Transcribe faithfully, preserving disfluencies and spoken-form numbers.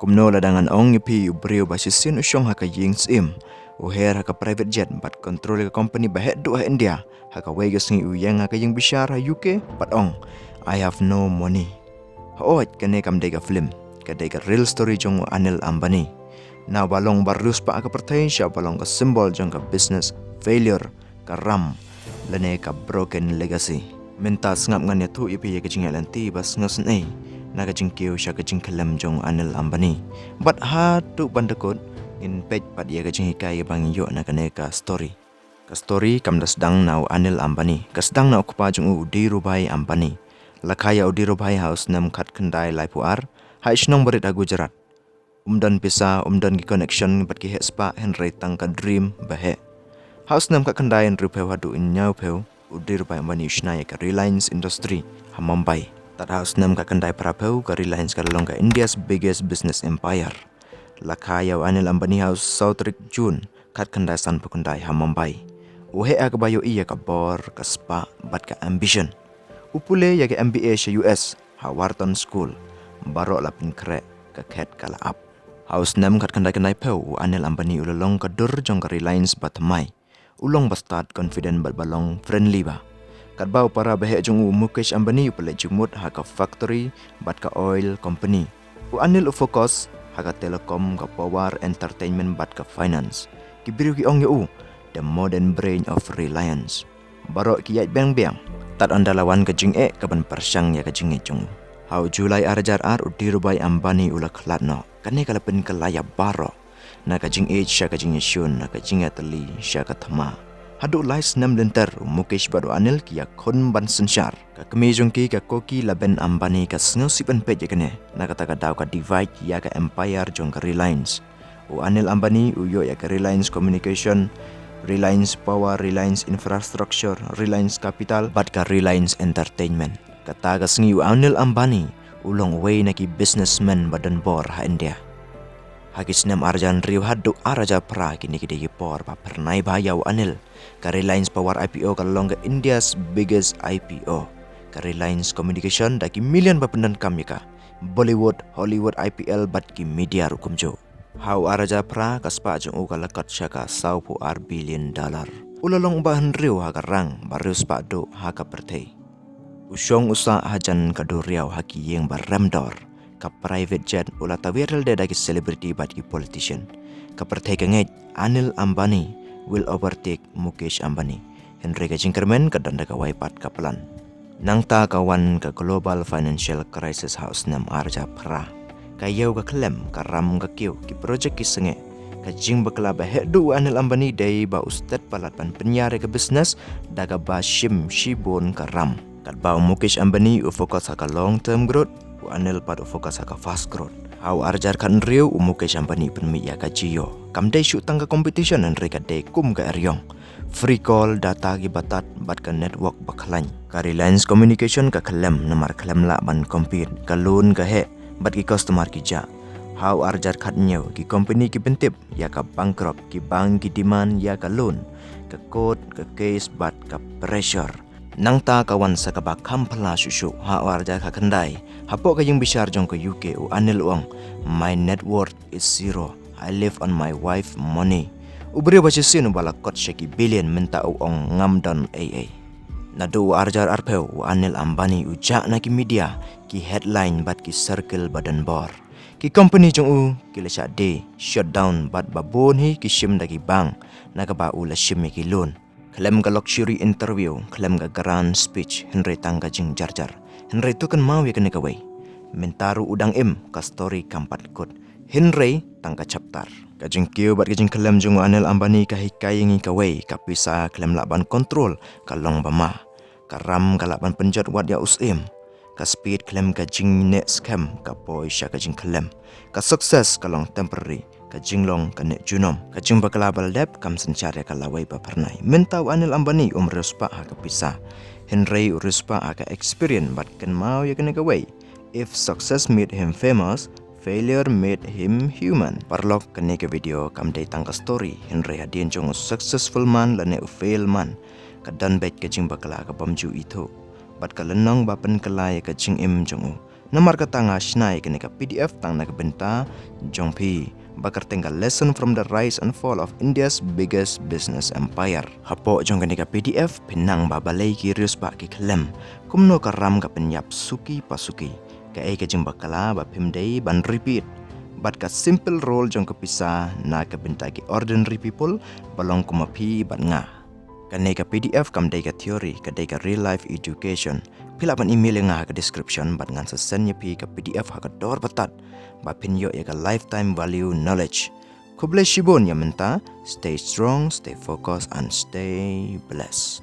Kumno lada ngan ong ïa phi, u briew ba shisien u shong ha ka ïing syiem, u her ha ka private jet bad control ïa ka company ba heh duh ha India, ha kawei ka sngi u ïeng ha ka ïing bishar ha U K bad ong, "I have no money." Hooid, kane kam dei ka film, ka dei ka real story jong u Anil Ambani. Na uba long ba riewspah ha ka pyrthei sha uba long ka symbol jong ka business failure, ka ram, lane ka broken legacy. Mynta sngap ngan ïathuh ïa phi ïa ka jingïaid lynti ba sngewsynei na ka jingkiew sha ka jingkhyllem jong u Anil Ambani. Bad haduh ban da kut, ngin peit pat ïa ka jinghikai ba ngi ïoh na kane ka story. Ka story kam da sdang na u Anil Ambani, ka sdang na u kpa jong u, u Dhirubhai Ambani. La kha ïa u Dhirubhai ha u snem khatkhyndai laiphew ar, ha i shnong barit ha Gujarat. Um don pisa, um don ki connection bad ki heh spah, hynrei tang ka dream ba heh. Ha u snem khatkhyndai hynriewphew haduh hynñiewphew, u Dhirubhai Ambani u shna ïa ka Reliance Industry ha Mumbai. Tad ha u snem khatkhyndai phraphew, ka Reliance ka la long ka India's biggest business empire. La kha ïa u Anil Ambani ha u saw tarik June khatkhyndai sanphew khyndai ha Mumbai. U heh ha kaba ïohi ïa ka bor, ka spah bad ka ambition. U pule ïa ka M B A sha U S ha Wharton School. Baroh la pynkhreh, ka khet ka la ap. Ha u snem khatkhyndai khyndaiphew, u Anil Ambani u la long ka dur jong ka Reliance ba thymmai. U long ba stad, confident bad ba long friendly bha. Katba u para ba heh jong u, u Mukesh Ambani, u pynleit jingmut ha ka factory bad ka oil company, u Anil u focus ha ka telecom, ka power, entertainment bad ka finance. Ki briew ki ong ïa u the modern brain of Reliance. Baroh ki ïaid biang biang. Tad ynda la wan ka jingeh ka ban pyrshang ïa ka jingïeit jong u. Ha u July ar hajar ar, u Dhirubhai Ambani u la khlad noh. Kane ka la pynkylla ïa baroh, na ka jingïeit sha ka jingïashun, na ka jingïatylli sha ka thma. Haduh lai snem lynter, u Mukesh bad u Anil ki ïakhun ban synshar. Ka kmie jong ki, ka Kokilaben Ambani, ka sngewsih ban peit ïa kane. Na kata ka daw ka divide ïa ka empire jong ka Reliance. U Anil Ambani u ïoh ïa ka Reliance Communication, Reliance Power, Reliance Infrastructure, Reliance Capital bad ka Reliance Entertainment. Kata ka sngi u Anil Ambani u long uwei na ki businessman ba don bor ha India. Ha ki snem ar hajar hynriew haduh ar hajar phra, kine ki dei ki por ba phyrnai bha ïa u Anil. Ka Reliance Power I P O ka la long ka India's biggest I P O. Ka Reliance Communication da ki million ba pyndonkam ïa ka. Bollywood, Hollywood, I P L bad ki media ruh kumjuh. Ha u ar hajar phra, ka spah jong u ka la kot sha ka sawphew ar billion dollar. U la long uba hynriew ha ka rang ba riewspah duh ha ka pyrthei. U shong u sah hajan ka duriaw ha ki ïing ba rem dor. Ka private jet u la tawiar lade da ki celebrity bad ki politician. Ka pyrthei ka ngeit, Anil Ambani will overtake Mukesh Ambani. Hynrei ka jingkyrmen ka don da kawei pat ka plan. Nangta ka wan ka global financial crisis ha u snem ar hajar phra. Ka ïew ka khlem, ka ram ka kiew, ki project ki sangeh. Ka jingbakla ba heh duh u Anil Ambani dei ba u stet palat ban pynïar ïa ka business da kaba shim shibun ka ram. Katba u Mukesh Ambani u focus ha ka long term growth, u Anil pat u focus ha ka fast growth. Ha u ar hajar khathynriew, u Mukesh Ambani u pynmih ïa ka Jio. Kam dei shuh tang ka competition, hynrei ka dei kum ka eriong. Free call, data kiba tad bad ka network ba khlaiñ. Ka Reliance Communication ka khlem namar khlem lah ban compete. Ka loan ka heh bad ki customer ki jah. Ha u ar hajar khathynñiew, ki company ki pyntip ïa ka bankrupt, ki bank ki demand ïa ka loan. Ka court, ka case bad ka pressure. Nangta ka wan sa kaba kham phylla shuh shuh, ha u ar hajar khatkhyndai. Hapoh ka ïing bishar jong ka U K, u Anil u ong, "My net worth is zero. I live on my wife money." U briew ba shisien uba la kot sha ki billion, mynta u ong ngam don ei ei. Naduh u ar hajar arphew, u Anil Ambani u jah na ki media, ki headline bad ki circle ba don bor. Ki company jong u ki la shah die, shutdown bad ba bun hi ki shim da ki bank, na kaba u la shim ïa ki loan. Khlem ka luxury interview, khlem ka grand speech, hynrei tang ka jingjarjar. Hynrei to kynmaw ïa kane kawei. Mynta ruh u dang im, ka story kam pat kut. Hynrei tang ka chapter. Ka jingkiew bad ka jingkhlem jong u Anil Ambani ka hikai ïa ngi kawei, ka pisa khlem lah ban control ka long ba ma. Ka ram ka lah ban pynjot wat ïa u syiem. Ka speed khlem ka jingneh skhem, ka poi sha ka jingkhlem. Ka success ka long temporary, ka jinglong ka neh junom. Ka jingbakla ba la dep kam synshar ïa ka lawei ba phyrnai. Mynta u Anil Ambani um riewspah ha ka pisa, hynrei u riewspah ha ka experience bad kynmaw ïa kane kawei. If success made him famous, failure made him human. Paralok, kane ka video kam dei tang ka story, hynrei hadien jong u successful man lane u fail man, ka don beit ka jingbakla ka bym ju ithuh bad ka lynnong ba pynkylla ïa ka jingim jong u. Namar kata nga shna ïa kane ka P D F tang na ka bynta jong phi, ba kyrteng ka Lesson from the Rise and Fall of India's Biggest Business Empire. Hapoh jong kane ka P D F phin nang ba balei ki riewspah ki khlem, kumno ka ram ka pynïap suki pa suki, kaei ka jingbakla ba phim dei ban repeat, bad ka simple role jong ka pisa na ka bynta ki ordinary people ba long kum ma phi bad nga. Kane ka P D F kam dei ka theory, ka dei ka real life education. Phi lah ban email ïa nga ha ka description bad ngan sa send ïa phi ka P D F ha ka dor batat, ba phin ïoh ïa ka lifetime value knowledge. Khublei shibun ïa mynta, stay strong, stay focused and stay blessed.